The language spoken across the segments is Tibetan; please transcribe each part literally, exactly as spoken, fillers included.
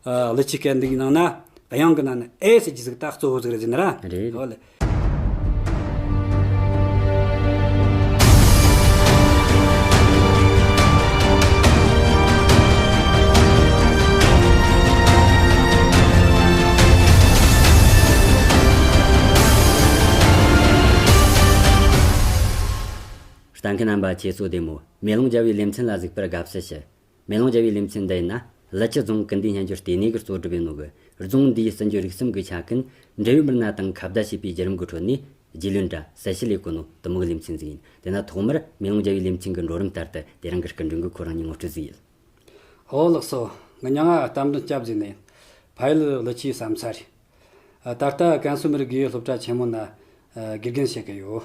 ཨ། ཀླུ་ཆུའི་སྐད་འདི་གི་ནང་ན། དབྱངས་ཀྱི་ནང་ན་ཨེ་ཟེར་གྱི་ཟིག་ད་གཙོ་བོ་ཟིག་རེད་ཟེར་ན་ར། རེད། འོ་ལེ། ལྟ་མཁན་རྣམ་པ་ཁྱེད་ཚོ་བདེ་མོ། མེ་ལོང་རྒྱལ་བའི་ལེ་ཚན་ལ་གཟིགས་པར་དགའ་བསུ་ཞུ། མེ་ལོང་རྒྱལ་བའི་ལེ་ཚན་འདི་ཡིན་ན། ཀླུ་ཆུ་རྫོང་ཀུན་བདེ་སྨྱན་སྦྱོར་ལྟེ་གནས་ཀྱིས་གཙོ་སྒྲུབ་ཡིན་ནོ་གི། རྫོང་འདིའི་སྲིད་འབྱོར་རིག་གསུམ་གྱི་ཆ་ཀུན་འབྲེལ་ཡོད་མི་སྣ་དང་ཁ་བརྡ་བྱས་པའི་བརྒྱུད་རིམ་གྱི་ཁྲོད་ནས་རྒྱུས་ལོན་དྲ་གསལ་བཤད་ལས་གོ་ནོ་དུ་མོ་གི་ལེ་ཚན་ཟིག་ཡིན། དེ་ན་ཐོག་མར་མེ་ལོང་རྒྱལ་བའི་ལེ་ཚན་གྱི་འགྲོ་རིམ་ལྟར་དུ་དེ་རིང་གི་སྐུ་མགྲོན་གྱི་ཁོ་རང་ཉིད་ངོ་སྤྲོད་ཟིག་ཡིན། ཨོ་ལགས་སོ། ང་མྱིང་ང་རྟ་མགྲིན་སྐྱབས་ཟེར་ནས། ཕ་ཡུལ་ཀླུ་ཆུའི་ཟམ་ས་རེད། ཨ། ད་ལྟ་ཀན་སུའུ་མི་རིགས་དགེ་ཡོད་སློབ་གྲྭ་ཆེན་མོ་ན། ཨ། དགེ་རྒན་བྱེད་ཀྱི་ཡོད།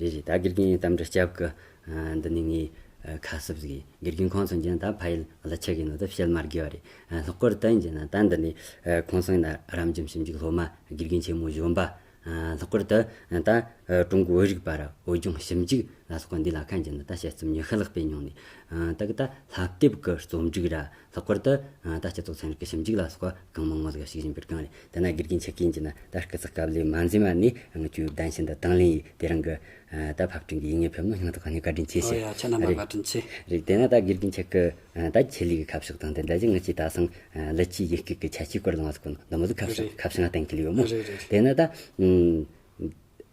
རེད་རེད། ད་དགེ་རྒན་རྟ་མགྲིན་སྐྱབས་ཀྱི། ཨ། འདི་ནས་ངས། ཨ། ཁ་གསབ་ཟིག་ཡིན། དགེ་རྒན་ཁོང་ཚོ་ཡིན་ན་ད་ཕ་ཡུལ་ཀླུ་ཆུ་གི་ནོ་ད་བཤད་མ་དགོས་པ་རེད། ཨ། ལྷག་པར་དུ་ཡིན་ན་ད་འདི་ནས། ཨ། ཁོང་ཚོ་ཡིན་ན་རབ་འབྱམས་ཞིབ་འཇུག་སློབ་མ་དགེ་རྒན་ཆེན་མོ་གཞོན་པ། ཨ། ལྷག་པར་དུ་ད་ཀྲུང་གོའི་བོད་རིག་པ་ར་བོད་ལྗོངས་ཞིབ་འཇུག་ལ་སོགས་པ་འདི་ལ་ཁ་འཇིན་ད་དཔྱད་རྩོམ་ཉི་ཤུ་ལྷག་སྤེལ་མྱོང་ནས། ཨ། ད་གི་ད་བསླབ་དེབ་ཀྱི་རྩོམ་སྒྲིག་ར། ལྷག་པར་དུ། ཨ། ད་སྤྱི་ཚོགས་ཚན་རིག་གི་ཞིབ་འཇུག་ལ་སོགས་པ་གང་མང་མང་ཟིག་ཞིག་བཞིན་པར་གང་རེད། དེ་ན་དགེ་རྒན་ཆེ་ཀིན་གྱི་ན་ད་སྐུ་ཚེགས་སྐབས་ལས་མ་འཛེམ་པ་ནས་ང་ཚོའི་གདན་ཞུ་འདི་དང་ལེན་ཡིས་དེ་རིང་གི། ཨ། ད་ཕབ་སྐྲུན་གྱི་ཡིག་ངོས་ཕེབས་ནོ་སྙིང་ཐག་ནས་བཀའ་དྲིན་ཆེ་ཞུ། ཨོ་ཡ། ཁྱེད་རྣམ་པ་རེད། བཀའ་དྲིན་ཆེ། རེད། དེ་ན་ད་དགེ་རྒན་ཆེ་ཀི། ཨ། ད་ཆེད་ལས་ཀྱི་ཁ་ཕྱོགས་དང་དེ་འདྲ་ཞིག་ང་ཚོས་ད་སང་། ཨ། ཀླུ་ཆུའི་ཡུལ་སྐད་ཀྱི་ཁྱད་ཆོས་སྐོར་ལ་ང་ཚོ་གོ་ནོ་འདི་མོ་ཟིག་ཁ་ཕྱོགས། རེད། ཁ་ཕྱོགས་ང་གཏན་འཁེལ་ཡོད་མོ། རེད་རེད། དེ་ན་ད། ཨ།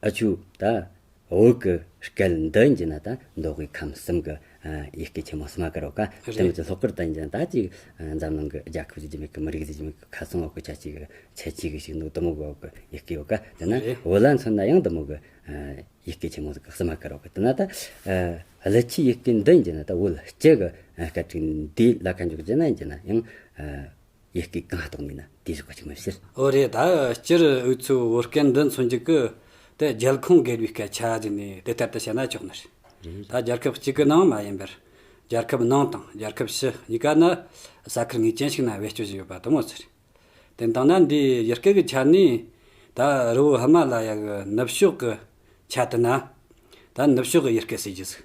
ཨ་ཆུ་ད། བོད་ཀྱི་སྐད་འདི་ཡིན་གྱི་ན་ད་མདོ་དབུས་ཁམས་གསུམ་གྱི། ཨ། ཡུལ་སྐད་ཆེན་མོ་གསུམ་ཀ་རོ་ཀ། རེད། དེ་མོ་ཚོ་ལྷག་པར་དུ་ཡིན་གྱི་ན་ད་ཅིག། ཨ། འཛམ་གླིང་གི་རྒྱལ་ཁབ་ཟེར་གྱི་མེད་གི། མི་རིགས་ཟེར་གྱི་མེད་གི། ཁ་སང་འོག་གི་ཆ་ཅིག་གི་ཆ་ཅིག་གི་ཞིག་འདུག་དུ་མོ་གི་འོག་གི་ཡུལ་སྐད་ཡོད་ཀ། དེ་ན། རེད། བོད་ལ་མཚོན་ན་ཡང་དུ་མོ་གི། ཨ། ཡུལ་སྐད་ཆེན་མོ་ཟིག་གི་གསུམ་ཀ་རོ་ཀ། དེ་ན་ད། ཨ། ཀླུ་ཆུའི་ཡུལ་སྐད་འདི་ཡིན་གྱི་ན་ད་བོད་སྤྱི་གི། ཨ། སྐད་ཅིག་འདི་ལ་ཁ་འཇོག་རྒྱུ་ན་ཡིན་གྱི་ན་ཡང་། ཨ། ཡུལ་སྐད་གང་ལྟོགས་ནས་ན་དེ་ཟུག་ག་ཅིག་མི་ཟེར། ཨོ་རེད། ད་སྤྱིར་འུ་ཚོའི་བོད་སྐད་འདི་མཚོན་རྒྱུ་གི་དེ་རྒྱལ་ཁོངས་སྒེར་བའི་སྐད་ཆ་ཟེར་ནས་དེ་ལྟར་དུ་བཤད་ན་ཆོག་ནི་རེད། རེད། ད་རྒྱལ་ཁབ་གཅིག་གི་ནང་མ་ཡིན་པར། རྒྱལ་ཁབ་ནང་དང་རྒྱལ་ཁབ་ཕྱི་གཉིས་ཀ་ན་ས་ཁུལ་ངེས་ཅན་ཞིག་ན་བེད་སྤྱོད་བཞིན་ཡོད་པ་དུ་མོ་ཟེར། དེ་ལྟ་ན་འདིའི་ཡུལ་སྐད་ཀྱི་ཆ་ནས་ད་རི་བོ་ཧི་མ་ལ་ཡ་གི་ནུབ་ཕྱོགས་ཀྱི་ཆ་དེ་ན་ད་ནུབ་ཕྱོགས་ཀྱི་ཡུལ་སྐད་ཟེར་རྒྱུ་ཟིག་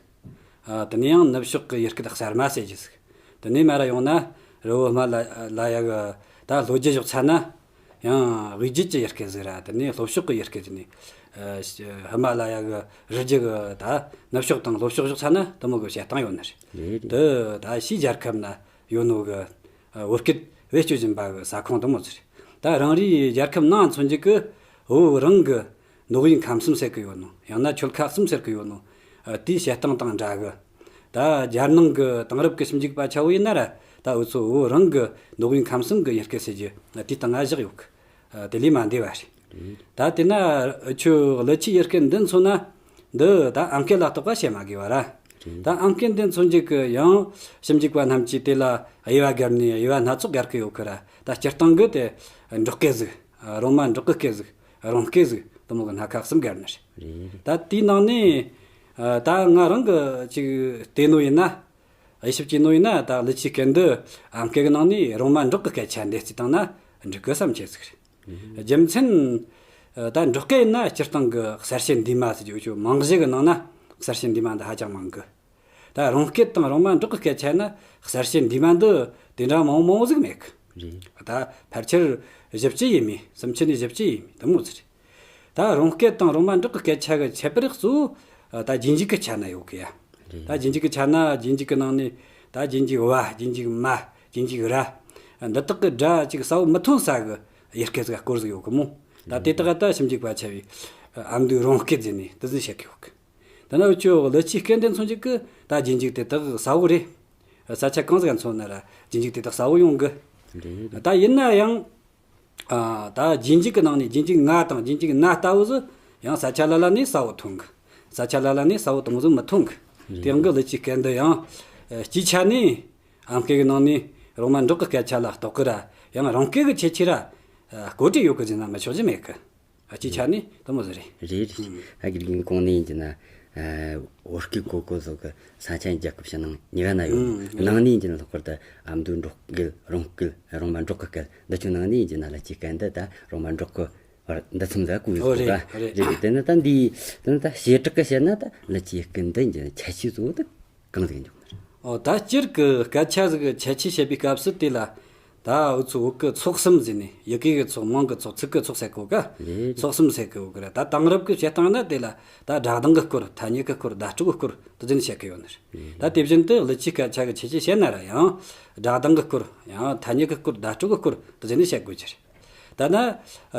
ཨ། དེ་ནས་ཡང་ནུབ་ཕྱོགས་ཀྱི་ཡུལ་སྐད་གསར་མ་ཟེར་རྒྱུ་ཟིག་དེ་ནས་མར་ཡོང་ན་རི་བོ་ཧི་མ་ལ་ཡ་གི་ད་ལྷོ་རྒྱུད་ཕྱོགས་ཚ་ན་ཡང་དབུས་རྒྱུད་ཀྱི་ཡུལ་སྐད་ཟིག་ར། དེ་ནས་ལྷོ་ཕྱོགས་ཀྱི་ཡུལ་སྐད་ཟེར་ནས། ཨ། ཧི་མ་ལ་ཡ་གི་རི་རྒྱུད་གི་ད་ནུབ་ཕྱོགས་དང་ལྷོ་ཕྱོགས་ཕྱོགས་ཚ་ན་དུ་མོ་གི་བཤད་སྟངས་ཡོད་ནི་རེད། རེད་རེད། དེ་ད་ཕྱིའི་རྒྱལ་ཁབ་ན་ཡོད་ནོ་གི། ཨ། བོད་སྐད་བེད་སྤྱོད་བཞིན་པ་གི་ས་ཁོངས་དུ་མོ་ཟེར། ད་རང་རེའི་རྒྱལ་ཁབ་ནང་མཚོན་རྒྱུ་གི་བོད་རང་གི་མདོ་དབུས་ཁམས་གསུམ་ཟེར་གི་ཡོད་ནོ། ཡང་ན་ཆོལ་ཁ་གསུམ་ཟེར་གི་ཡོད་ནོ། ཨ། དེའི་བཤད་སྟངས་དང་འདྲ་གི། ད་རྒྱལ་ནང་གི་དེང་རབས་ཀྱི་ཞིབ་འཇུག་པ་ཆ་བོ་ཡིན་ན་ར། ད་འུ་ཚོ་བོད་རང་གི་མདོ་དབུས་ཁམས་གསུམ་གི་ཡུལ་སྐད་ཟེར་རྒྱུ་དེའི་སྟེང་ང་བཞག་ཡོད་གི། ཨ། དེ་ལས་མ་འདས་པ་རེད། རེད། ད་དེ་ན་ཁྱོད་ཀླུ་ཆུའི་ཡུལ་སྐད་འདི་མཚོན་ན་འདི་ད་ཨམ་སྐད་ལ་གཏོགས་པ་བཤད་མ་དགོས་པ་ར། རེད། ད་ཨམ་སྐད་འདི་མཚོན་རྒྱུ་གི་ཡང་ཞིབ་འཇུག་པ་རྣམས་ཀྱིས་དེ་ལ་དབྱེ་བ་བརྒལ་ནས་དབྱེ་བ་སྣ་ཚོགས་བརྒལ་གི་ཡོད་གི་ར། ད་སྤྱིར་བཏང་གི་དེ་འབྲོག་སྐད་ཟིག་རོང་མ་འབྲོག་གི་སྐད་ཟིག་རོང་སྐད་ཟིག་དུ་མོ་གི་སྣ་ཁ་གསུམ་བརྒལ་ནི་རེད། རེད། ད་དེའི་ནང་ནས། ཨ། ད་ང་རང་གི་ཅིག་བལྟས་ནོ་ཡིན་ན། དབྱེ་ཞིབ་བྱས་ནོ་ཡིན་ན་ད་ཀླུ་ཆུའི་སྐད་འདི་ཨམ་སྐད་གི་ནང་ནས་རོང་མ་འབྲོག་གི་སྐད་ཆ་འདྲེས་རྩིས་བཏང་ན་འགྲིག་གི་བསམ་ཆེ་ཟིག་རེད། རྒྱུ་མཚན། ཨ། ད་འབྲོག་སྐད་ཡིན་ན་སྤྱིར་བཏང་གི་གསལ་བྱེད་འདས་མ་ཟེར་རྒྱུ་ཆོ་མང་གཞི་གི་ནང་ན་གསལ་བྱེད་འདས་མ་འདི་ཧ་ཅང་མང་གི། ད་རོང་སྐད་དང་རོང་མ་འབྲོག་གི་སྐད་ཆ་ན་གསལ་བྱེད་འདས་མ་འདི་དེ་འདྲ་མང་མང་ཟིག་མེད་གི། རེད། ད་ཕལ་ཆེར་བཞི་བཅུ་ཡས་མས། སུམ་ཅུ་ནས་བཞི་བཅུ་ཡས་མས་དུ་མོ་ཟིག་རེད། ད་རོང་སྐད་དང་རོང་མ་འབྲོག་གི་སྐད་ཆ་གི་ཁྱད་པར་གཙོ་བོ་ད་རྗེས་འཇུག་གི་ཆ་ན་ཡོད་གི་ཡ། རེད། ད་རྗེས་འཇུག་གི་ཆ་ན་རྗེས་འཇུག་གི་ནང་ནས་ད་རྗེས་འཇུག་བ། རྗེས་འཇུག་མ། རྗེས་འཇུག་ར། འདི་དག་གི་སྒྲ་ཅིག་ས་བོ་མི་ཐོན་ས་གི་ཡུལ་སྐད་ཟིག་སྐོར་ཟིག་ཡོད་གི་མོ། ད་དེ་དག་ད་ཞིབ་འཇུག་པ་ཆ་བོས་ཨ་མདོའི་རོང་སྐད་ཟེར་ནས་དེ་ཟིག་བཤད་གི་ཡོད་གི། དེ་ན་འུ་ཆོ་ཀླུ་ཆུའི་སྐད་འདི་མཚོན་རྒྱུ་གི་ད་རྗེས་འཇུག་དེ་དག་ས་བོ་རེད། ས་ཆ་གང་ཟིག་མཚོན་ན་ར་རྗེས་འཇུག་དེ་དག་ས་བོ་ཡོང་གི། རེད། ད་ཡིན་ན་ཡང་། ཨ། ད་རྗེས་འཇུག་གི་ནང་ནས་རྗེས་འཇུག་ང་དང་རྗེས་འཇུག་ན་ལྟ་བུ་ཟིག་ཡང་ས་ཆ་ལ་ལ་ནས་ས་བོ་ཐོན་གི། ས་ཆ་ལ་ལ་ནས་ས་བོ་དུ་མོ་ཟིག་མི་ཐོན་གི། རེད། དེ་ཡང་གི་ཀླུ་ཆུའི་སྐད་འདི་ཡང་། ཨ། སྤྱིའི་ཆ་ནས་ཨམ་སྐད་གི་ནང་ནས་རོང་མ་འབྲོག་གི་སྐད་ཆ་ལ་གཏོགས་གི་ར། ཡང་རོང་སྐད་གི་ཁྱད་ཆོས་ར། ཨ། གོ་སྒྲིག་ཡོད་གི་ཟེར་ན་མི་ཆོག་རྒྱུ་མེད་གི། ཨ། སྤྱིའི་ཆ་ནས་དུ་མོ་ཟིག་རེད། རེད་རེད། ཨ། དགེ་རྒན་གོང་ནས་ཡིན་གྱི་ན། ཨ། བོད་སྐད་གོ་གོ་སོགས་ཀྱི་ས་ཆ་རྒྱལ་ཁབ་ཕྱི་ནང་གཉིས་ཀ་ན་ཡོད། ཨང་། ནང་ནས་ཡིན་གྱི་ན་ལྷག་པར་དུ་ཨ་མདོའི་འབྲོག་སྐད། རོང་སྐད། རོང་མ་འབྲོག་གི་སྐད། འདི་ཚོའི་ནང་ནས་ཡིན་གྱི་ན་ཀླུ་ཆུའི་སྐད་འདི་ད་རོང་མ་འབྲོག་གི་བར་འདི་མཚམས་ལ་བཀོད་ཡོད་ཨོ་གོ་རེད་ཀ། རེད། རེད་རེད། དེ་ནི་ད་འདི་དེ་ནི་ད་བྱེ་བྲག་གི་བཤད་ན་ད་ཀླུ་ཆུའི་སྐད་འདི་ཡིན་གྱི་ན་ཁྱད་ཆོས་གཙོ་བོ་དེ་གང་ཟིག་ཡིན་འཇོག་ནི་རེད། ཨོ། ད་སྤྱིར་གི་སྐད་ཆ་ཟིག་གི་ཁྱད་ཆོས་བཤད་པའི་སྐབས་སུ་དེ་ལ། ད་འུ་ཚོ་བོད་ཀྱི་ཚོགས་གསུམ་ཟེར་ནས་ཡི་གེ་གི་ཚོགས། མིང་གི་ཚོགས། ཚིག་གི་ཚོགས་ཟེར་གོ་ག་རེད། ཚོགས་གསུམ་ཟེར་གི་ཡོད་གི་རེད། ད་དེང་རབས་ཀྱི་བཤད་སྟངས་ན་དེ་ལ་ད་སྒྲ་གདངས་ཀྱི་སྐོར། ཐ་སྙད་ཀྱི་སྐོར། བརྡ་སྤྲོད་ཀྱི་སྐོར་དེ་ཚོ་ནས་བཤད་གི་ཡོད་ནི་རེད། ད་དེ་བཞིན་དུ་ཀླུ་ཆུའི་སྐད་ཆ་གི་ཁྱད་ཆོས་བཤད་ན་ར་ཡང་སྒྲ་གདངས་ཀྱི་སྐོར། ཡང་ཐ་སྙད་ཀྱི་སྐོར། བརྡ་སྤྲོད་ཀྱི་སྐོར་དེ་ཚོ་ནས་བཤད་དགོས་ཀྱི་རེད། ད་ན་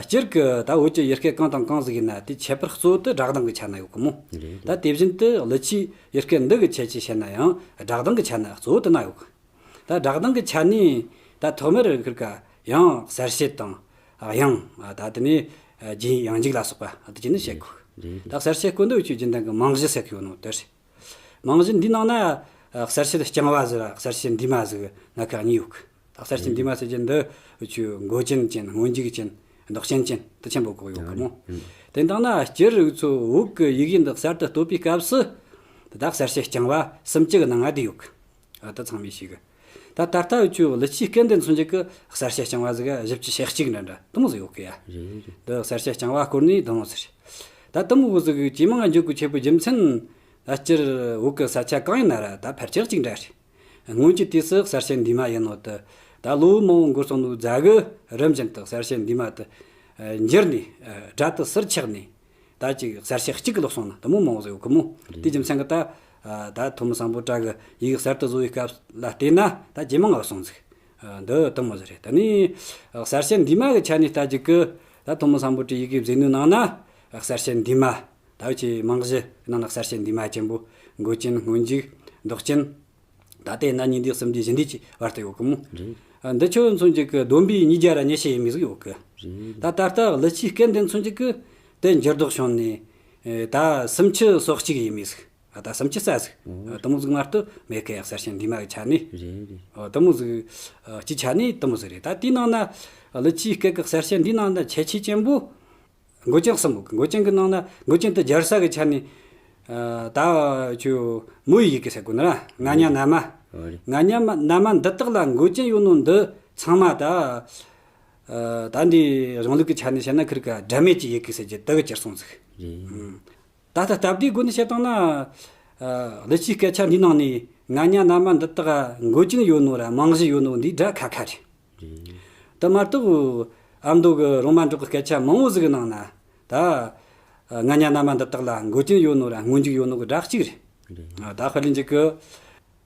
སྤྱིར་གྱི་ད་བོད་ཀྱི་ཡུལ་སྐད་གང་དང་གང་ཟིག་ཡིན་ན་དེ་ཁྱད་པར་གཙོ་བོ་དེ་སྒྲ་གདངས་ཀྱི་ཆ་ན་ཡོད་གི་མོ། ད་དེ་བཞིན་དུ་ཀླུ་ཆུའི་ཡུལ་སྐད་འདི་གི་ཁྱད་ཆོས་བཤད་ན་ཡང་སྒྲ་གདངས་ཀྱི་ཆ་ན་གཙོ་བོ་དེ་ན་ཡོད་གི། ད་སྒྲ་གདངས་ཀྱི་ཆ་ནས་ད་ཐོག་མར་ཁིར་ཀ་ཡང་གསལ་བྱེད་དང་དབྱངས། ད་དེ་ནས་རྒྱན་ཡང་འཇུག་ལ་སོགས་པ་དེ་བྱས་ནས་བཤད་དགོས། ད་གསལ་བྱེད་སྐོར་འདི་འུ་ཆོས་རྒྱུན་ལྡན་གྱི་རྨང་གཞི་ཟེར་གི་ཡོད་ནོ་དེ་རེད། རྨང་གཞི་འདིའི་ནང་ན་གསལ་བྱེད་རྐྱང་བ་ཟིག་ར་གསལ་བྱེད་འདུས་མ་ཟིག་སྣ་ཁ་གཉིས་ཡོད་གི། ད་གསལ་བྱེད་འདུས་མ་ཟེར་རྒྱུ་འདི་འུ་ཆོས་མགོ་ཅན་ཅན། སྔོན་འཇུག་ཅན། འདོགས་ཅན་ཅན་དེ་ཆེན་པོ་གོ་ཡོད་གི་མོ། དེ་དང་ན་སྤྱིར་འུ་ཚོ་བོད་ཀྱི་ཡི་གེ་འདི་གསར་དུ་བཏོད་པའི་སྐབས་སུ་ད་གསལ་བྱེད་རྐྱང་བ་སུམ་ཅུ་གི་ནང་ང་བསྡུས་ཡོད་གི། ད་ཚང་མས་ཤེས་གི། ད་ད་ལྟ་འུ་ཆོས་ཀླུ་ཆུའི་སྐད་འདི་མཚོན་རྒྱུ་གི་གསལ་བྱེད་རྐྱང་བ་ཟིག་བཞི་བཅུ་ཞེ་གཅིག་འདྲ་འདྲ་དེ་མོ་ཟིག་ཡོད་གི་ཡ། འདི་གསལ་བྱེད་རྐྱང་བ་སྐོར་ནས་དེ་མོ་ཟིག་རེད། ད་དེ་མོ་ཟིག་ཇེ་མང་ང་འགྱོ་དགོས་ཆེ་བོ་རྒྱུ་མཚན། ད་སྤྱིར་བོད་ཀྱི་ས་ཆ་གང་ཡིན་ན་ར་ད་ཕལ་ཆེར་གཅིག་འདྲ་རེད། སྔོན་གྱི་དུས་སུ་གསལ་བྱེད་འདུས་མ་ཡིན་ནོ་དེ། ད་ལོ་མང་བོ་འགོར་སོང་ནོ་རྗེས་གི་རིམ་བཞིན་དུ་གསལ་བྱེད་འདུས་མ་དེ་འགྱུར་ནས་སྒྲ་དེ་ཟུར་ཆག་ནས། ད་ཅིག་གསལ་བྱེད་གཅིག་གི་ལོག་སོང་ན་དེ་མོ་མང་བོ་ཟིག་ཡོད་གི་མོ། དེ་རྒྱུ་མཚན་གི་ད་ད་ཐོན་མི་སམ་བྷོ་ཊ་གི་ཡི་གེ་གསར་དུ་བཟོ་བའི་སྐབས་ལ་བལྟས་ན་ད་ཇེ་མང་ང་སོང་ཟིག། འདི་དེ་མོ་ཟིག་རེད། ད་ནི་གསལ་བྱེད་འདུས་མ་གི་ཆ་ནས་ལྟ་རྒྱུ་གི་ད་ཐོན་མི་སམ་བྷོ་ཊའི་ཡི་གེ་བཟོས་ནོའི་ནང་ན་གསལ་བྱེད་འདུས་མ། ད་འུ་ཆོའི་རྨང་གཞི་ནང་ན་གསལ་བྱེད་འདུས་མ་ཆེན་པོ། མགོ་ཅན། སྔོན་འཇུག། འདོགས་ཅན། ད་ལྟའི་ན་གཉིས་འདུས་གསུམ་འདུས་བཞི་འདུས་ཀྱི་བར་དུ་ཡོད་གི་མོ། འདི་ཆོ་མཚོན་རྒྱུ་གི་བསྡོམས་པས་ཉིས་བརྒྱ་ར་ཉི་ཤུ་ཡས་མས་ཟིག་ཡོད་གི། ད་ད་ལྟ་ཀླུ་ཆུའི་སྐད་འདི་མཚོན་རྒྱུ་གི་དེ་འགྱུར་ལྡོག་བྱུང་ནས་ད་སུམ་ཅུ་སོ་གཅིག་ཡས་མས་ཟིག། ད་སུམ་ཅུ་རྩ་ཟིག། དེ་མོ་ཟིག་མ་གཏོགས་མེད་གི། གསལ་བྱེད་འདུས་མ་གི་ཆ་ནས། དེ་མོ་ཟིག་སྤྱིའི་ཆ་ནས་དེ་མོ་ཟིག་རེད། ད་དེའི་ནང་ན་ཀླུ་ཆུའི་སྐད་གི་གསལ་བྱེད་འདིའི་ནང་ན་ཁྱད་ཆོས་ཆེན་པོ། མགོ་ཅན་གསུམ་ཡོད་གི། མགོ་ཅན་གི་ནང་ན་མགོ་ཅན་དེ་སྦྱར་ས་གི་ཆ་ནས། ཨ། ད་ཆོ་མོའི་ཡི་གེ་ཟེར་གོ་ནི་ར། ང་ཉ་ན་མ། ང་ཉ་མ་ན་མ་འདི་དག་ལ་མགོ་ཅན་ཡོད་ནོ་འདི་ཚང་མ་ད། ཨ། ད་འདི་གཞུང་ལུགས་ཀྱི་ཆ་ནས་བཤད་ན་ཁིར་ཀ་སྒྲ་མེད་ཀྱི་ཡི་གེ་ཟེར་རྒྱུ་དེ་གི་གྱུར་སོང་ཟིག། ཨ། ད་ལྟ་སྟབས་བདེའི་སྒོ་ནས་བཤད་བཏང་ན། ཨ། ཀླུ་ཆུའི་སྐད་ཆ་འདིའི་ནང་ནས་ང་ཉ་ན་མ་འདི་དག་མགོ་ཅན་ཡོད་ནོ་ར་རྨང་གཞི་ཡོད་ནོ་འདི་སྒྲ་ཁ་ཁ་རེད། དེ་མ་གཏོགས་ཨ་མདོ་གི་རོང་མ་འབྲོག་གི་སྐད་ཆ་མང་བོ་ཟིག་གི་ནང་ན་ད། ང་ཉ་ན་མ་འདི་དག་ལ་མགོ་ཅན་ཡོད་ནོ་ར་སྔོན་འཇུག་ཡོད་ནོ་གི་སྒྲ་གཅིག་རེད། ད་དཔེར་ན་འཇུག་གི།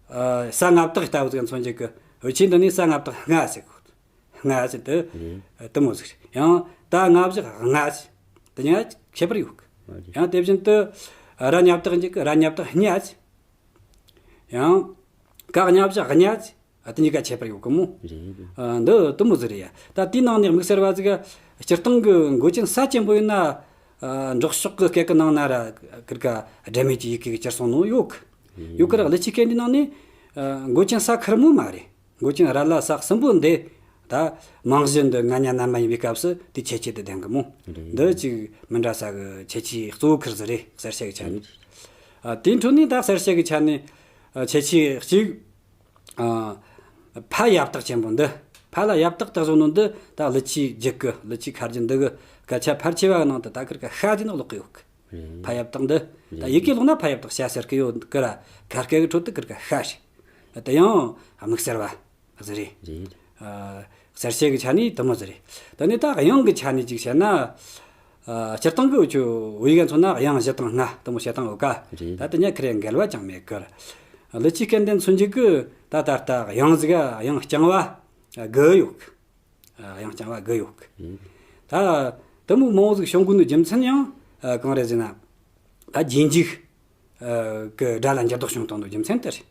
ཨ། ས་ང་བཏགས་ལྟ་བུ་ཟིག་མཚོན་རྒྱུ་གི་འུ་ཆོས་འདི་ནས་ས་ང་བཏགས་སྔ་ཟེར་གོ། སྔ་ཟེར་དུས་དེ་མོ་ཟིག་རེད། ཡང་ད་ང་བཞག་ང་ཟེར། དེ་གཉིས་ཀ་ཁྱད་པར་ཡོད་གི། ཡང་དེ་བཞིན་དུ་ར་ཉ་བཏགས་འཇུག་གི་ར་ཉ་བཏགས་སྙ་ཟེར། ཡང་ཀ་ཉ་བཞག་གཉའ་ཟེར། ཨ། དེ་གཉིས་ཀ་ཁྱད་པར་ཡོད་གི་མོ། ཨ། འདི་དེ་མོ་ཟིག་རེད་ཡ། ད་དེའི་ནང་ནས་དམིགས་བསལ་བ་ཟིག་སྤྱིར་བཏང་གི་མགོ་ཅན་ས་ཆེན་པོ་ཡིན་ན། ཨ། འབྲོག་ཕྱོགས་ཀྱི་སྐད་ཀྱི་ནང་ན་ར་ཁིར་ཀ་སྒྲ་མེད་ཀྱི་ཡི་གེ་གི་གྱུར་སོང་ནོ་ཡོད་གི། ཡོད་གི་ར། ཀླུ་ཆུའི་སྐད་འདིའི་ནང་ནས། ཨ། མགོ་ཅན་ས་ཁེར་མོ་མ་རེད། མགོ་ཅན་ར་ལ་ས་གསུམ་པོ་འདི་ད་རྨང་གཞི་འདི་ང་ཉ་ན་མ་ཡིན་པའི་སྐབས་སུ་དེ་ཁྱད་ཆོས་དེ་ལྡན་གི་མོ། འདི་ཅིག་མི་འདྲ་ས་གི་ཁྱད་ཆོས་གཙོ་བོ་ཁེར་ཟིག་རེད། གསལ་བྱེད་གི་ཆ་ནས། ཨ། དེའི་འཕྲོ་ནས་ད་གསལ་བྱེད་གི་ཆ་ནས། ཨ། ཁྱད་ཆོས་གཅིག། ཨ། ཕ་ཡ་བཏགས་ཆེན་པོ་འདི། ཕ་ལ་ཡ་བཏགས་བཏགས་བཞག་ནོ་འདི་ད་ཀླུ་ཆུའི་རྒྱུད་གི་ཀླུ་ཆུའི་ཁ་རྒྱུད་འདི་གི་སྐད་ཆ་ཕལ་ཆེ་བ་གི་ནང་དུ་ད་ཁིར་ཀ་ཤ་ཟེར་ནོ་ཀློག་གི་ཡོད་གི། ཕ་ཡ་བཏགས་འདི། ད་ཡི་གེ་ཀློག་ན་ཕ་ཡ་བཏགས་ཤ་ཟེར་གི་ཡོད་གི་ར། ཁ་སྐད་གི་ཁྲོད་དུ་ཁིར་ཀ་ཤ་རེད། དེ་ཡང་དམིགས་བསལ་བ་ཟིག་རེད། རེད། ཨ། གསལ་བྱེད་གི་ཆ་ནས་དེ་མོ་ཟིག་རེད། ད་ནི་ད་དབྱངས་གི་ཆ་ནས་ཅིག་བཤད་ན། ཨ། སྤྱིར་བཏང་གི་འུ་ཆོ་བོད་ཡིག་ག་མཚོན་ན་དབྱངས་བཞི་དང་ལྔ་དེ་མོ་བཤད་སྟངས་ཡོད་ཀ། རེད། ད་དེ་གཉིས་ཁེར་རེ་འགལ་བ་ཅང་མེད་གི། ཀླུ་ཆུའི་སྐད་འདི་མཚོན་རྒྱུ་གི་ད་ད་ལྟ་དབྱངས་ཟིག་ག་དབྱངས་རྐྱང་བ་དགུ་ཡོད་གི། ཨ། དབྱངས་རྐྱང་བ་དགུ་ཡོད་གི། ད་དེ་མོ་མང་བོ་ཟིག་བྱུང་དགོས་ནི་རྒྱུ་མཚན་ཡང་གང་རེད་ཟེར་ན། ད་རྗེས་འཇུག་གི་སྒྲ་ལ་འགྱུར་ལྡོག་བྱུང་བཏང་ནོ་རྒྱུ་མཚན་དེ་རེད།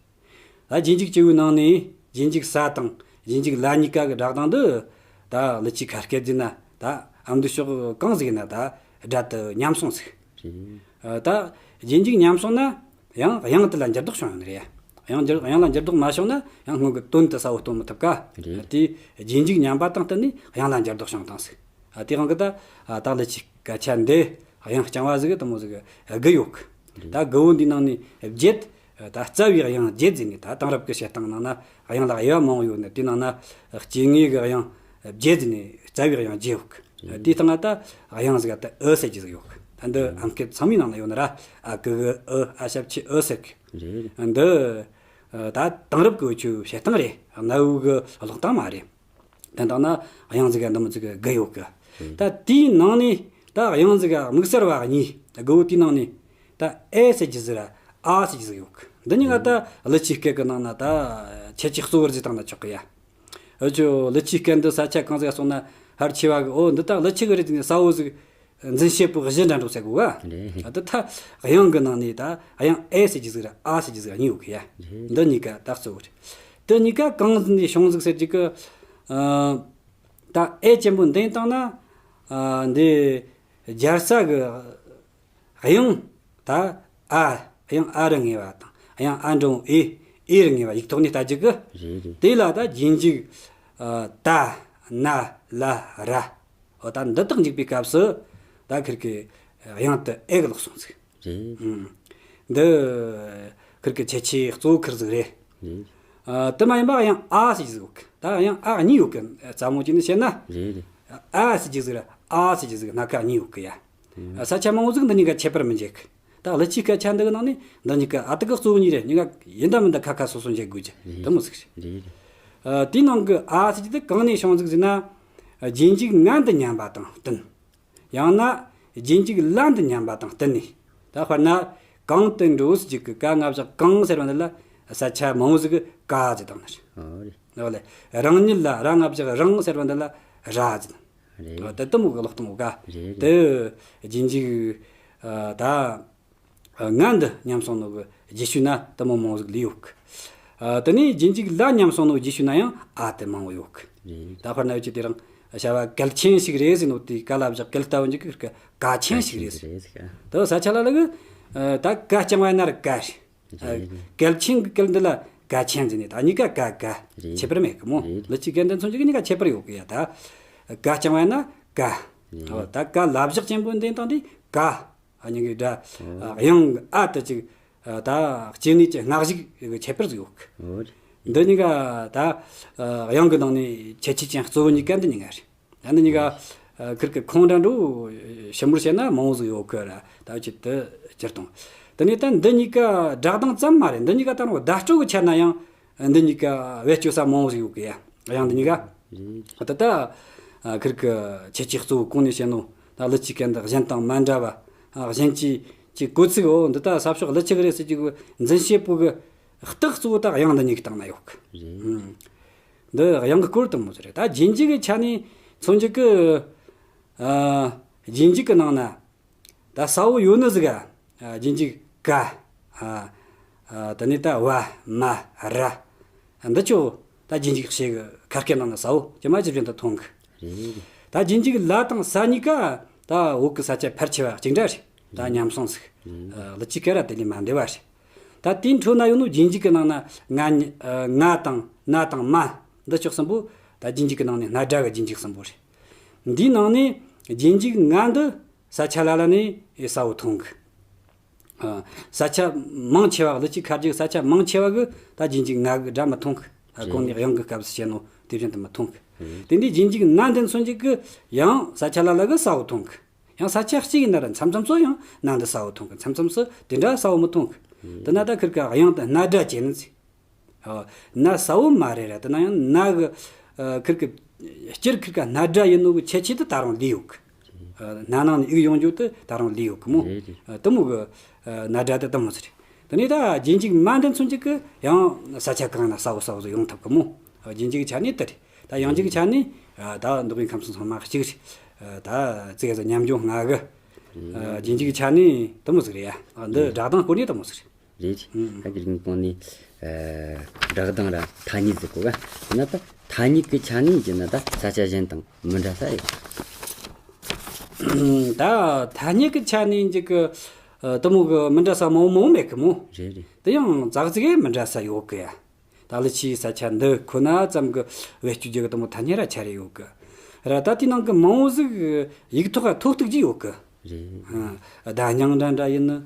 ད་རྗེས་འཇུག་བཅུ་བོའི་ནང་ནས་རྗེས་འཇུག་ས་དང་རྗེས་འཇུག་ལ་གཉིས་ཀ་གི་སྒྲ་གདངས་འདི་ད་ཀླུ་ཆུའི་ཁ་སྐད་ཟེར་ན་ད་ཨ་མདོའི་ཕྱོགས་གང་ཟིག་ཡིན་ན་ད་སྒྲ་དེ་ཉམས་སོང་ཟིག། ཨ། ད་རྗེས་འཇུག་ཉམས་སོང་ན་ཡང་དབྱངས་དེ་ལ་འགྱུར་ལྡོག་བྱུང་ཡོད་ནི་རེད་ཡ། དབྱངས་འགྱུར། དབྱངས་ལ་འགྱུར་ལྡོག་མ་བྱུང་ན་ཡང་སྔོན་གྱི་དོན་དེ་གསལ་བོ་སྟོན་མི་ཐུབ་ཀ། རེད། དེ་རྗེས་འཇུག་ཉམས་པ་དང་བསྟུན་ནས་དབྱངས་ལ་འགྱུར་ལྡོག་བྱུང་བཏང་ཟིག། ཨ། དེ་དབང་གིས་ད། ཨ། ད་ཀླུ་ཆུའི་སྐད་ཆ་འདི་དབྱངས་རྐྱང་བ་ཟིག་དེ་མོ་ཟིག་དགུ་ཡོད་གི། རེད། ད་དགུ་བོ་འདིའི་ནང་ནས་བརྒྱད། ད་རྩ་བའི་དབྱངས་བརྒྱད་ཟེར་ནས། ད་དེང་རབས་ཀྱི་བཤད་སྟངས་ནང་ན་དབྱངས་ལ་དབྱེ་བ་མང་བོ་ཡོད་ནི། དེའི་ནང་ན་སྐྱེ་དངོས་ཀྱི་དབྱངས་བརྒྱད་ཟེར་ནས་རྩ་བའི་དབྱངས་བརྒྱད་ཡོད་གི། རེད། དེའི་སྟེང་ང་ད་དབྱངས་ཟིག་ད་ཨུ་ཟེར་རྒྱུ་ཟིག་ཡོད་གི། ད་འདི་ཨམ་སྐད་ཚང་མའི་ནང་ན་ཡོད་ནི་ར། ཨ་ཀུ་གུ་ཨུ། ཨ་ཞབས་ཀྱུ་ཨུ་ཟེར་གི། རེད། འདི་ད་དེང་རབས་ཀྱི་འུ་ཆོའི་བཤད་སྟངས་རེད། གནའ་བོའི་གི་ཀློག་སྟངས་མ་རེད། དེ་དག་ན་དབྱངས་ཟིག་ག་འདི་མོ་ཟིག་གི་དགུ་ཡོད་གི། ད་དེའི་ནང་ནས་ད་དབྱངས་ཟིག་ག་དམིགས་བསལ་བ་གཉིས། དགུ་བོ་དེའི་ནང་ནས་ད་ཨེ་ཟེར་རྒྱུ་ཟིག་ར་ཨ་ཟེར་རྒྱུ་ཟིག་ཡོད་གི། འདི་གཉིས་ཀ་ད་ཀླུ་ཆུའི་སྐད་གི་ནང་ན་ད་ཁྱད་ཆོས་གཙོ་བོར་བརྩིས་བཏང་ན་ཆོག་གི་ཡ། འུ་ཆོ་ཀླུ་ཆུའི་སྐད་འདི་ས་ཆ་གང་ཟིག་ག་སོང་ན་ཕལ་ཆེ་བ་གི་ཨོ་འདི་ད་ཀླུ་ཆུ་གི་རེད་ཟེར་ནས་གསལ་བོ་ཟིག་འཛིན་བྱེད་པོ་གཞི་འདྲ་འགྲོ་ཟེར་གོ་ག། རེད། ད་ད་དབྱངས་གི་ནང་ནས་ད་དབྱངས་ཨེ་ཟེར་རྒྱུ་ཟིག་ར་ཨ་ཟེར་རྒྱུ་ཟིག་གཉིས་ཡོད་གི་ཡ། རེད། འདི་གཉིས་ཀ་ད་གཙོ་བོ་རེད། དེ་གཉིས་ཀ་གང་ཟིག་ནས་བྱུང་ཟིག་ཟེར་རྒྱུ་གི། ཨ། ད་ཨེ་ཅན་པོ་འདི་བཏང་ན། ཨ། འདི་སྦྱར་ས་གི་དབྱངས་ད་ཨ། དབྱངས་ཨ་རུ་ངེས་པ་དང་དབྱངས་ཨ་འགྲེང་བུ་ཨེ། ཨེ་རུ་ངེས་པ་ཡིག་ཐོག་ནས་ལྟ་རྒྱུ་གི། རེད་རེད། དེ་ལ་ད་རྗེས་འཇུག་ཨ། ད་ན་ལ་ར། འོ་ད་འདི་དག་འཇུག་པའི་སྐབས་སུ་ད་ཁིར་གི་དབྱངས་དེ་ཨེ་གི་ལོག་སོང་ཟིག། རེད། ཨུམ། འདི་ཁིར་གི་ཁྱད་ཆོས་གཙོ་བོ་ཁིར་ཟིག་རེད། རེད། ཨ། དེ་མ་ཡིན་པ་དབྱངས་ཨ་ཟེར་ཟིག་ཡོད་གི། ད་དབྱངས་ཨ་གཉིས་ཡོད་གི། རྩ་མོ་གཅིག་ནས་བཤད་ན། རེད་རེད། ཨ་ཟེར་རྒྱུ་ཟིག་ར་ཨ་ཟེར་རྒྱུ་ཟིག་སྣ་ཁ་གཉིས་ཡོད་གི་ཡ། ཨ། ས་ཆ་མང་བོ་ཟིག་འདི་གཉིས་ཀ་ཁྱད་པར་མི་འབྱེད་གི། ད་ཀླུ་ཆུའི་སྐད་ཆ་འདི་གི་ནང་ནས་འདི་གཉིས་ཀ་ཨ་དེ་གི་གཙོ་བོ་གཉིས་རེད། གཉིས་ཀ་ཡིན་ད་མིན་ད་ཁ་ཁ་སོ་སོ་འབྱེད་དགོས་རྒྱུ། རེད། དེ་མོ་ཟིག་རེད། རེད་རེད། ཨ། དེའི་ནང་གི་ཨ་ཟེར་རྒྱུ་དེ་གང་ནས་བྱུང་ཟིག་ཟེར་ན། རྗེས་འཇུག་ང་འདི་མཉམ་པ་དང་བསྟུན། ཡང་ན་རྗེས་འཇུག་ལ་འདི་མཉམ་པ་དང་བསྟུན་ནས། ད་དཔེར་ན་གང་དུ་འགྲོ་ཟེར་རྒྱུ་གི་ཀ་ལྔ་བཞག་གང་ཟེར་བ་འདི་ལ་ས་ཆ་མང་བོ་ཟིག་གི་ཀ་ཟེར་བཏང་ནི་རེད། ཨོ་རེད། ཨོ་ལེ། རང་ཉིད་ལ་ར་ལྔ་བཞག་རང་ཟེར་བ་འདི་ལ་ར་ཟེར། རེད། ཨོ་དེ་དེ་མོ་གི་ཀློག་སྟངས་ཡོད་ག། རེད། དེ་རྗེས་འཇུག་ཨ། ད་ང་འདི་མཉམ་སོང་ནོ་གི་རྗེས་ཤུལ་ན་དེ་མོ་མང་བོ་ཟིག་ལས་ཡོད་གི། ཨ། དེ་ནས་རྗེས་འཇུག་ལ་མཉམ་སོང་ནོ་རྗེས་ཤུལ་ན་ཡང་ཨ་དེ་མང་བོ་ཡོད་གི། རེད། ད་དཔེར་ན་འུ་ཆོས་དེ་རིང་བྱ་བ་གལ་ཆེན་ཞིག་རེད་ཟེར་ནོ་དེ་ཀ་ལ་བཞག་གལ་ལྟ་བུ་འཇུག་གི། གལ་ཆེན་ཞིག་རེད་ཟེར། རེད་ཟེར་ག། དེ་ས་ཆ་ལ་ལ་གི། ཨ། ད་ཀ་རྐྱང་བ་ཡིན་ན་ར་ཀ་རེད། ཨ། རེད། གལ་ཆེན་གི་གལ་འདི་ལ་གལ་ཆེན་ཟེར་ནས་ད་གཉིས་ཀ་ཀ་ཀ། རེད། ཁྱད་པར་མེད་གི་མོ། རེད། ཀླུ་ཆུའི་སྐད་འདི་མཚོན་རྒྱུ་གི་གཉིས་ཀ་ཁྱད་པར་ཡོད་གི་ཡ། ད་ཀ་རྐྱང་བ་ཡིན་ན་ཀ། རེད། ཨོ་ད་ཀ་ལ་བཞག་ཅན་པོ་འདི་དང་འདི་ཀ། ཨ། གཉིས་ཀའི་སྒྲ། ཨོ། ཨ། དབྱངས་ཨ་དེ་ཅིག་ཨ། ད་སྐྱེ་གནས་ཀྱི་སྔ་གཞུག་གི་ཁྱད་པར་ཟིག་ཡོད་གི། ཨོ་རེད། འདི་གཉིས་ཀ་ད། ཨ། དབྱངས་གི་ནང་ནས་ཁྱད་ཆོས་ཅན་གཙོ་བོ་གཉིས་ཀ་འདི་གཉིས་ཀ་རེད། ཨ། འདི་གཉིས་ཀ་ཨ། ཁིར་གི་ཁོང་འདྲ་འགྲོ་ཞིབ་མོར་བཤད་ན་མང་བོ་ཟིག་ཡོད་གི་ར། ད་ཆེད་དུ་སྤྱིར་བཏང་། དེ་ནས་ད་འདི་གཉིས་ཀ་སྒྲ་གདངས་ཙམ་མ་རེད། འདི་གཉིས་ཀ་ད་རུང་བརྡ་སྤྲོད་གི་ཆ་ན་ཡང་འདི་གཉིས་ཀ་བེད་སྤྱོད་ས་མང་བོ་ཟིག་ཡོད་གི་ཡ། དབྱངས་འདི་གཉིས་ཀ། རེད། ད་ལྟ་ཨ། ཁིར་གི་ཁྱད་ཆོས་གཙོ་བོ་གོང་ནས་བཤད་ནོ། ད་ཀླུ་ཆུའི་སྐད་འདི་གཞན་དང་མ་འདྲ་བ། ཨ། གཞན་གྱི་གི་གོ་ཚིག་འོ་འདི་ད་ས་ཕྱོགས་ཀླུ་ཆུ་གི་རེད་ཟེར་རྒྱུ་གི་འཛིན་བྱེད་པོ་གི་རྟགས་གཙོ་བོ་ད་དབྱངས་འདི་གཉིས་ཀྱི་སྟེང་ན་ཡོད་གི། རེད། ཨུམ། འདི་དབྱངས་གི་སྐོར་དེ་མོ་ཟིག་རེད། ད་རྗེས་འཇུག་གི་ཆ་ནས་མཚོན་རྒྱུ་གི། ཨ། རྗེས་འཇུག་གི་ནང་ན། ད་གསལ་བོ་ཡོད་ནི་ཟིག་ག། ཨ། རྗེས་འཇུག་ག། ཨ། ཨ། དེ་ནས་ད་བ་མ་ར། འདི་ཆོ་ད་རྗེས་འཇུག་བྱེད་གི་ཁ་སྐད་ནང་ན་གསལ་བོ་ཇི་མ་ཇི་བཞིན་དུ་མཐོང་གི། རེད། ད་རྗེས་འཇུག་ལ་དང་ས་གཉིས་ཀ་ད་བོད་གི་ས་ཆ་ཕལ་ཆེ་བ་གཅིག་འདྲ་རེད། ད་མཉམ་སོང་ཟིག། ཨ། ཀླུ་ཆུའི་སྐད་ར་དེ་ལས་མ་འདས་པ་རེད། ད་དེའི་འཕྲོ་ན་ཡོད་ནོ་རྗེས་འཇུག་གི་ནང་ན་ང་། ཨ། ང་དང་ན་དང་མ་འདི་ཕྱོགས་གསུམ་པོ་ད་རྗེས་འཇུག་གི་ནང་ནས་སྣ་སྒྲ་གི་རྗེས་འཇུག་གསུམ་པོ་རེད། འདིའི་ནང་ནས་རྗེས་འཇུག་ང་འདི་ས་ཆ་ལ་ལ་ནས་ཨེ་གསལ་བོ་མཐོང་གི། ཨ། ས་ཆ་མང་ཆེ་བ། ཀླུ་ཆུའི་ཁ་རྒྱུག་ས་ཆ་མང་ཆེ་བ་གི་ད་རྗེས་འཇུག་ང་གི་སྒྲ་མི་མཐོང་གི། ཨ། རེད། གོང་ནས་དབྱངས་གི་སྐབས་སུ་བཤད་ནོ་དེ་བཞིན་དུ་མི་མཐོང་གི། རེད། དེ་འདྲའི་རྗེས་འཇུག་ན་འདི་མཚོན་རྒྱུ་གི་ཡང་ས་ཆ་ལ་ལ་གི་གསལ་བོ་མཐོང་གི། ཡང་ས་ཆ་གཅིག་ཡིན་ན་ར་མཚམས་མཚམས་སུ་ཡང་ན་འདི་གསལ་བོ་མཐོང་གི། མཚམས་མཚམས་སུ་དེ་འདྲ་གསལ་བོ་མི་མཐོང་གི། རེད། དེ་ན་ད་ཁིར་གི་དབྱངས་དེ་སྣ་སྒྲ་བྱས་ནི་ཟིག། ཨ། ན་གསལ་བོ་མ་རེད་ར། དེ་ན་ཡང་ན་གི། ཨ། ཁིར་གི་སྤྱིར་ཁིར་ག་སྣ་སྒྲ་ཡིན་ནོ་གི་ཁྱད་ཆོས་དེ་ད་རུང་ལུས་ཡོད་གི། ཨ། སྣ་ནང་ནས་ཡིག་ཡོང་རྒྱུ་དེ་ད་རུང་ལུས་ཡོད་གི་མོ། རེད་རེད། ཨ། དེ་མོ་གི། ཨ། སྣ་སྒྲ་དེ་དེ་མོ་ཟིག་རེད། དེ་ནས་ད་རྗེས་འཇུག་མ་འདི་མཚོན་རྒྱུ་གི་ཡང་ས་ཆ་གང་ན་གསལ་བོ་གསལ་བོ་ཟིག་ཡོང་ཐུབ་གི་མོ། ཨ། རྗེས་འཇུག་གི་ཆ་ནས་དེ་རེད། ད་དབྱངས་འཇུག་གི་ཆ་ནས། ཨ། ད་མདོ་དབུས་ཁམས་གསུམ་ཚང་མ་གཅིག་རེད། ཨ། ད་ཙིག་གེ་ཟིག་མཉམ་འཇོག་སྔ་གི། ཨ། རྗེས་འཇུག་གི་ཆ་ནས་དེ་མོ་ཟིག་རེད་ཡ། ཨ། འདི་སྒྲ་གདངས་སྐོར་ནས་དེ་མོ་ཟིག་རེད། རེད། ཨང་། ད་གི་རིང་གོང་ནས། ཨ། སྒྲ་གདངས་ར་ཐ་སྙད་ཟེར་གོ་ག། ཡིན་ན་ད་ཐ་སྙད་ཀྱི་ཆ་ནས་བགྱིས་ན་ད་ས་ཆ་གཞན་དང་མི་འདྲ་ས་རེད། ད་ཐ་སྙད་ཀྱི་ཆ་ནས་འཇིག་གི། ཨ། དེ་མོ་གི་མི་འདྲ་ས་མང་མང་མེད་གི་མོ། རེད་རེད། དེ་ཡང་ཙག་ཙིག་གི་མི་འདྲ་ས་ཡོད་གི་ཡ། ད་ཀླུ་ཆུའི་ས་ཆ་འདི་ཁོ་ན་ཙམ་གི་བེད་སྤྱོད་རྒྱུ་གི་དེ་མོ་ཐ་སྙད་ར་ཆ་རེ་ཡོད་གི། ར་ད་དེའི་ནང་གི་མང་བོ་ཟིག་ཡིག་ཐོག་ག་ཐོ་གཏུག་རྒྱུ་ཡོད་གི། རེད། ཨ། བརྡ་རྙིང་འདྲ་འདྲ་ཡིན་ནི།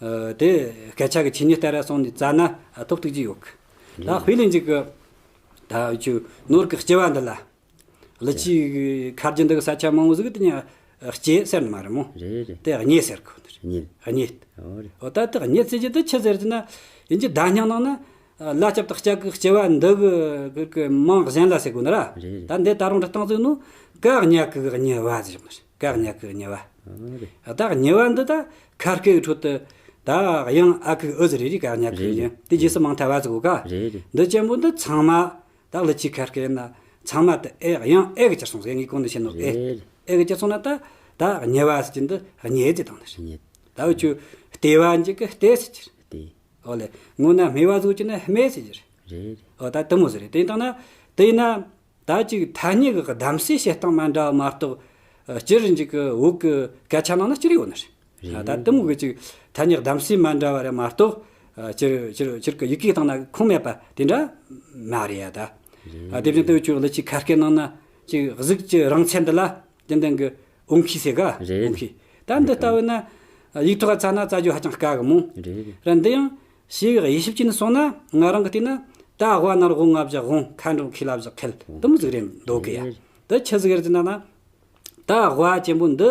ཨ། དེ་སྐད་ཆ་གི་ཆོས་ཉིད་ལྟར་ར་སོང་ནས་བཙལ་ན། ཨ། ཐོ་གཏུག་རྒྱུ་ཡོད་གི། ད། རེད། དཔེ་ལེན་རྒྱུ་གི། ད་འུ་ཆོ་ནོར་གི་སྐྱེ་བ་འདི་ལ། ཀླུ་ཆུའི་ཁ་རྒྱུན་འདི་གི་ས་ཆ་མང་བོ་ཟིག་དེ་ཉ་སྐྱེ་ཟེར་ནི་མ་རེད་མོ། རེད་རེད། དེ་རྙེད་ཟེར་གོ་ནི་རེད། རྙེད། རྙེད། ཨོ་རེད། ཨོ་ད་དེ་རྙེད་ཟེར་རྒྱུ་དེ་ཆི་ཟེར་རྒྱུ་ན། ཡིན་གྱི་བརྡ་རྙིང་ནང་ན། ལ་སྐྱབས་དང་སྐྱ་གི་སྐྱེ་བ་འདི་གི་གི་གི་མིང་གཞན་ལ་ཟེར་དགོས་ནི་ར། རེད་རེད། ད་འདི་ད་རུང་འབྲི་སྟངས་ཟིག་ནོ། ཀ་གཉའ་གི་གཉི་བ་ཟེར་བཞག་ནི་རེད། ཀ་གཉའ་གི་གཉི་བ། ཨ་རེད། ད་གཉི་བ་འདི་ད་ཁ་སྐད་ཀྱི་ཁྲོད་དུ་ད་དབྱངས་ཨ་གི་ཨུ་ཟིག་རེད། རེད། ཀ་གཉའ་གི་རེད་གཉི་རེད། དེ་རྗེས་སུ་མིང་མཐའ་བ་ཟིག་གོ་ཀ། རེད་རེད། འདི་ཅན་པོ་འདི་ཚང་མ་ད་ཀླུ་ཆུའི་ཁ་སྐད་ཡིན་ན་ཚང་མ་དེ་ཨེ་དབྱངས་ཨེ་གི་གྱུར་སོང་ཟེར། ངས་གོང་དུ་བཤད་ནོ་ཨེ། རེད་རེད། ཨེ་གི་གྱུར་སོང་ན་ད་ད་གཉི་བ་ཟེར་གྱི་འདི་གཉི་ཟེར་བཏང་ནི་རེད། གཉི། ད་འུ་ཆོ་ལྟེ་བ་འཇིག་གི་ལྟེ་ཟེར་གྱི་རེད། ལྟེ། ཨོ་ལེ། སྔོན་ན་སྨེ་བ་ཟིག་གྱི་ན་སྨེ་ཟེར་གྱི་རེད། རེད་རེད། ཨོ་ད་དེ་མོ་ཟིག་རེད། དེ་ཡིན་དང་ན་དེ་ཡིན་ན་ད་ཅིག་ཐ་སྙད་ཀྱི་གདམ་གསེས་བྱེད་སྟངས་མ་འདྲ་བ་མ་གཏོགས། ཨ། སྤྱིར་འཇིག་གི་བོད་ཀྱི་སྐད་ཆ་ནང་ན་སྤྱིར་ཡོད་ནི་རེད། རེད། ད་དེ་མོ་གི་ཅིག་ཐ་སྙད་གདམ་གསེས་མ་འདྲ་བ་རེད་མ་གཏོགས། ཨ། སྤྱིར་སྤྱིར་སྤྱིར་གི་ཡི་གེའི་སྟེང་ན་ཁུངས་མེད་པ་དེ་འདྲ་མ་རེད་ཡ་ད། རེད། ཨ། དེ་བཞིན་དུ་ཁྱོད་ཀླུ་ཆུའི་ཁ་སྐད་ནང་ན་ཅིག་གཟུགས་ཀྱི་རིང་ཚད་འདི་ལ་རྒྱུན་ལྡན་གྱི་འོ་ཁི་ཟེར་ག་རེད། འོ་ཁི། ད་འདི་ལྟ་བུ་ན་ཡིག་ཐོག་ག་ཚ་ན་བཙལ་རྒྱུ་ཧ་ཅང་དཀའ་གི་མོ། རེད་རེད། ར་འདི་ཡང་ཞེས་དབྱེ་ཞིབ་བྱས་ནས་སོང་ན་ང་རང་གི་བལྟས་ན་ད་དབའ་ན་རོ་ཝ་ང་བཞག་དབང་། ཁ་འགྲོ་ཁི་ལ་བཞག་ཁེལ། དེ་མོ་ཟིག་རེད་འདོད་གི་ཡ། རེད། དེ་ཆི་ཟིག་རེད་ཟེར་ན་ན། ད་དབའ་ཅན་པོ་འདི།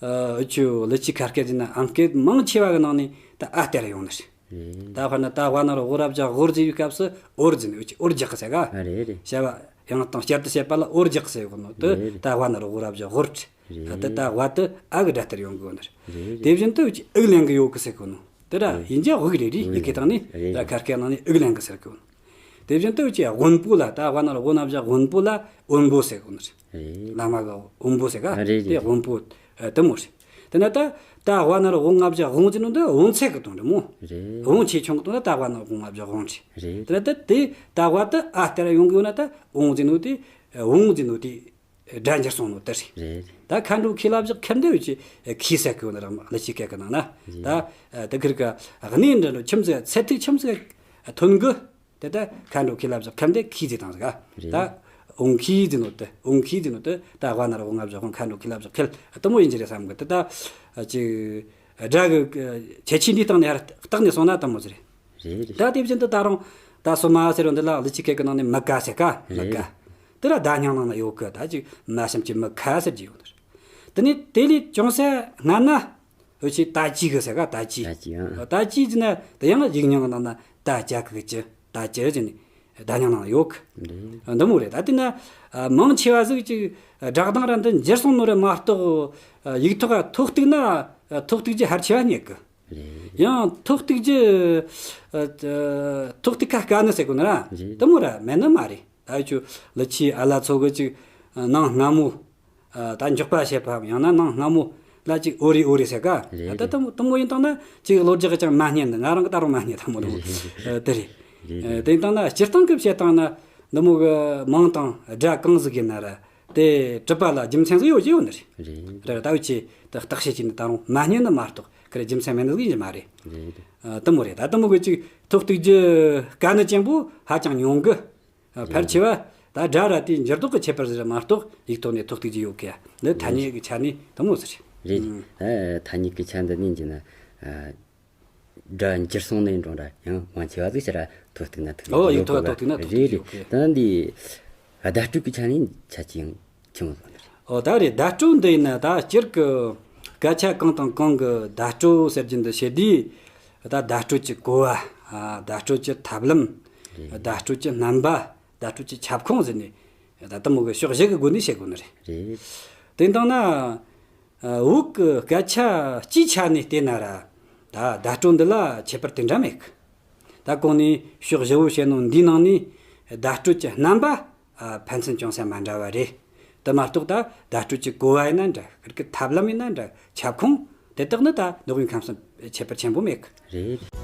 ཨ། འུ་ཆོ་ཀླུ་ཆུའི་ཁ་སྐད་ཟེར་ན་ཨམ་སྐད་མང་ཆེ་བ་གི་ནང་ནས་ད་ཨ་སྟེར་ཡོང་ནི་རེད། རེད། ད་དཔེར་ན་ད་དབའ་ན་རོ་ཝ་ར་བཞག་དབོར་ཟེར་བའི་སྐབས་སུ་ཨོར་ཟེར་ནས་འུ་ཆོས་ཨོར་རྒྱག་གི་ཟེར་ག་ཨ། རེད་རེད། བྱ་བ་ཡང་དང་བསྐྱར་དུ་བཤད་པ་ལ་ཨོར་རྒྱག་གི་ཟེར་གོ་ནོ་དེ། རེད་རེད། ད་དབའ་ན་རོ་ཝ་ར་བཞག་དབོར་རེད། རེད། ད་དེ་ད་དབའ་དེ་ཨ་གི་སྒྲ་སྟེར་ཡོང་གི་ཡོད་ནི་རེད། རེད་རེད། དེ་བཞིན་དུ་འུ་ཆོས་དབུགས་ལེན་གི་ཡོད་གི་ཟེར་གོ་ནོ་དེ་ར། རེད། ཡིན་ཀྱང་དབུགས་རེད་རེད། ཡི་གེ་སྟེང་ནས་ད་ཁ་སྐད་ནང་ནས་དབུགས་ལེན་གི་ཟེར་གོ་ནོ། དེ་བཞིན་དུ་འུ་ཆོས་དབོན་པོ་ལ། ད་དབའ་ན་རོ་ཝ་ན་བཞག་དབོན་པོ་ལ་དབོན་པོ་ཟེར་གོ་ནི་རེད། རེད། བླ་མ་གི་དབོན་པོ་ཟེར་ག་ཨ། རེད་རེད། དེ་དབོན་པོ། ཨ། དེ་མོ་རེད། དེ་ན་ད་ད་དབའ་ན་རོ་ཝ་ང་བཞག་དབང་ཟེར་ནོ་འདི་བོངས་ཚད་གི་དོན་རེད་མོ། རེད། བོངས་ཆེ་ཆུང་གི་དོན་ལ་ད་དབའ་ན་རོ་ཝ་ང་བཞག་དབང་རེད། རེད། དེ་ན་ད་དེ་ད་དབའ་དེ་ཨ་སྟེར་ཡོང་གི་ཡོད་ན་ད་བོངས་ཟེར་ནོ་དེ། བོངས་ཟེར་ནོ་དེ་སྒྲ་འགྱུར་སོང་ནོ་དེ་རེད། རེད། ད་ཁ་འགྲོ་ཁི་ལ་བཞག་ཁེར་འདི་འུ་ཆོས་ཁི་ཟེར་གི་ཡོད་ནི་རེད། ཀླུ་ཆུའི་སྐད་གི་ནང་ན། རེད། ད་དེ་ཁིར་ག་གནས་འདྲ་འགྲོ་ཁྱིམ་ཟེར་ཚད་ཐིག་ཁྱིམ་ཟེར་ཐོན་གི་དེ་ལྟར་ཁ་འགྲོ་ཁི་ལ་བཞག་ཁེར་འདི་ཁི་ཟེར་བཏང་ཟིག་ག་རེད། ད་འོང་ཁི་ཟེར་ནོ་དེ། འོང་ཁི་ཟེར་ནོ་དེ་ད་དབའ་ན་རོ་ཝ་ང་བཞག་དབང་། ཁ་འགྲོ་ཁི་ལ་བཞག་ཁེལ། དེ་མོ་ཡིན་གྱི་རེད་བསམ་གི། དེ་ད་ཅིག་སྒྲ་གི་ཁྱད་ཆོས་འདིའི་སྟེང་ནས་ཡར་བརྟགས་ནས་སོང་ན་དེ་མོ་ཟིག་རེད། རེད་རེད། ད་དེ་བཞིན་དུ་ད་རུང་ད་སོ་མ་ཟེར་བ་འདི་ལ་ཀླུ་ཆུའི་སྐད་གི་ནང་ནས་མི་ཀ་ཟེར་ག་མི་ཀ་རེད། དེ་ར་བརྡ་རྙིང་ནང་ན་ཡོད་གི། ད་ཅིག་མ་གཤམ་གྱི་མི་ཁ་ཟེར་གྱི་ཡོད་ནི་རེད། དེ་ནས་དེ་ལས་ཅུང་ཟད་སྔ་ན། འུ་ཆོས་ད་ཅི་གི་ཟེར་ག་ད་ཅི། ད་ཅི། ཨང་། ད་ཅི་ཟེར་ན་དེ་ཡང་ཡིག་རྙིང་གི་ནང་ན་ད་ཅ་གི་གི་ཅི། ད་ཅི་ཟེར་ནས་བརྡ་རྙིང་ནང་ཡོད་གི། རེད། འདི་མོ་རེད། ད་དེ་ན་མང་ཆེ་བ་ཟིག་ཅིག་སྒྲ་གདངས་ར་འདི་འགྱུར་སོང་ནོ་རེད་མ་གཏོགས། ཡིག་ཐོག་ཐོ་གཏུགས་ན་ཐོ་གཏུགས་རྒྱུ་ཕལ་ཆེ་བ་རྙེད་གི། རེད། ཡང་ཐོ་གཏུགས་རྒྱུ། ཐོ་གཏུགས་ཁ་དཀའ་ནི་ཟེར་གོ་ནི་ར། རེད། དེ་མོ་ར་མེད་ནི་མ་རེད། ད་འུ་ཆོ་ཀླུ་ཆུའི་ཨ་ལ་ཚོ་གི་ཅིག་ནང་སྔ་མོ། ཨ། ད་འཇོག་པ་བྱེད་པའམ་ཡང་ན་ནང་སྔ་མོ་ལ་ཅིག་ཨོ་རི་ཨོ་རི་ཟེར་ག་རེད། ད་རེད། དེ་མོ་དེ་མོ་ཡིན་དང་ན་ཅིག་གློ་རྒྱག་གི་ཅང་མ་རྙེད་འདི། ང་རང་གི་ད་རུང་མ་རྙེད། ད་མོ་དེ་མོ། རེད། ཨ། དེ་རེད། རེད། ཨ། དེ་ཡིན་དང་ན་སྤྱིར་བཏང་གི་བཤད་སྟངས་ན་འདི་མོ་གི་མིང་དང་སྒྲ་གང་ཟིག་ཡིན་ན་ར་དེ་གྲུབ་པ་ལ་རྒྱུ་མཚན་ཟིག་ཡོད་ཀྱི་ཡོད་ནི་རེད། རེད། རེད། ད་འུ་ཆོས་དེ་བརྟག་དཔྱད་བྱས་ནས་ད་རུང་མ་རྙེད་ནི་མ་གཏོགས་ཁེར་རྒྱུ་མཚན་མེད་ནི་ཟིག་ཡིན་གྱི་མ་རེད། རེད། ཨ། དེ་མོ་རེད། ད་དེ་མོ་གི་ཅིག་ཐོ་གཏུགས་རྒྱུ་དཀའ་ནི་ཅན་པོ་ཧ་ཅང་ཉུང་གི། ཨ། ཕལ་ཆེ་བ་ད་སྒྲ་ར་དེའི་འགྱུར་ལྡོག་གི་ཁྱད་པར་ཟིག་རེད་མ་གཏོགས་ཡིག་ཐོག་ནས་ཐོ་གཏུགས་རྒྱུ་ཡོད་གི་ཡ། འདི་ཐ་སྙད་ཀྱི་ཆ་ནས་དེ་མོ་ཟིག་རེད། རེད། ཨང་། ད་ཐ་སྙད་ཀྱི་ཆ་འདི་ནས་བགྱིས་ན། ཨ། སྒྲ་འགྱུར་སོང་ནས་འགྲོ་འདྲ་ཡང་མང་ཆེ་བ་ཟིག་ཕྱིར་ཐོ་གཏུགས་ན་ཐུག་ནི། ཨོ། ཡོད་ཡིག་ཐོག་གི། ཐོ་གཏུགས་ན་ཐུག་རེད་ནི་རེད། ཡོད་གི། ད་འདི་བརྡ་སྤྲོད་ཀྱི་ཆ་ནས་ཆ་ཅིག་ཡང་ཆི་མོ་ཟིག་རེད། ཨོ། ད་རེད། བརྡ་སྤྲོད་འདི་ཡིན་ན་ད་སྤྱིར་གི་སྐད་ཆ་གང་དང་གང་གི་བརྡ་སྤྲོད་ཟེར་རྒྱུ་འདི་བཤད་དུས། ད་བརྡ་སྤྲོད་ཀྱི་གོ་བ། ཨ། བརྡ་སྤྲོད་ཀྱི་ཐབས་ལམ། རེད། བརྡ་སྤྲོད་ཀྱི་རྣམ་པ། བརྡ་སྤྲོད་ཀྱི་ཁྱབ་ཁོངས་ཟེར་ནས་ད་དེ་མོ་གི་ཕྱོགས་བཞི་གི་སྒོ་ནས་བཤད་དགོས་ནི་རེད། རེད། དེ་ཡིན་དང་ན། ཨ། བོད་གི་སྐད་ཆ་སྤྱིའི་ཆ་ནས་བལྟས་ན་ར་ད་བརྡ་སྤྲོད་འདི་ལ་ཁྱད་པར་དེ་འདྲ་མེད་གི། ད་གོང་ནས་ཕྱོགས་བཞི་བོ་བཤད་ནོ་འདིའི་ནང་ནས་བརྡ་སྤྲོད་ཀྱི་རྣམ་པ། ཨ། ཕན་ཚུན་ཅུང་ཟད་མ་འདྲ་བ་རེད། དེ་མ་གཏོགས་ད་བརྡ་སྤྲོད་ཀྱི་གོ་བ་ཡིན་ན་འདྲ། ཁིར་གི་ཐབས་ལམ་ཡིན་ན་འདྲ། ཁྱབ་ཁོངས་དེ་དག་ནི་ད་ནོར་བུའི་ཁམས་སུ་ཁྱད་པར་ཆེན་པོ་མེད་གི། རེད།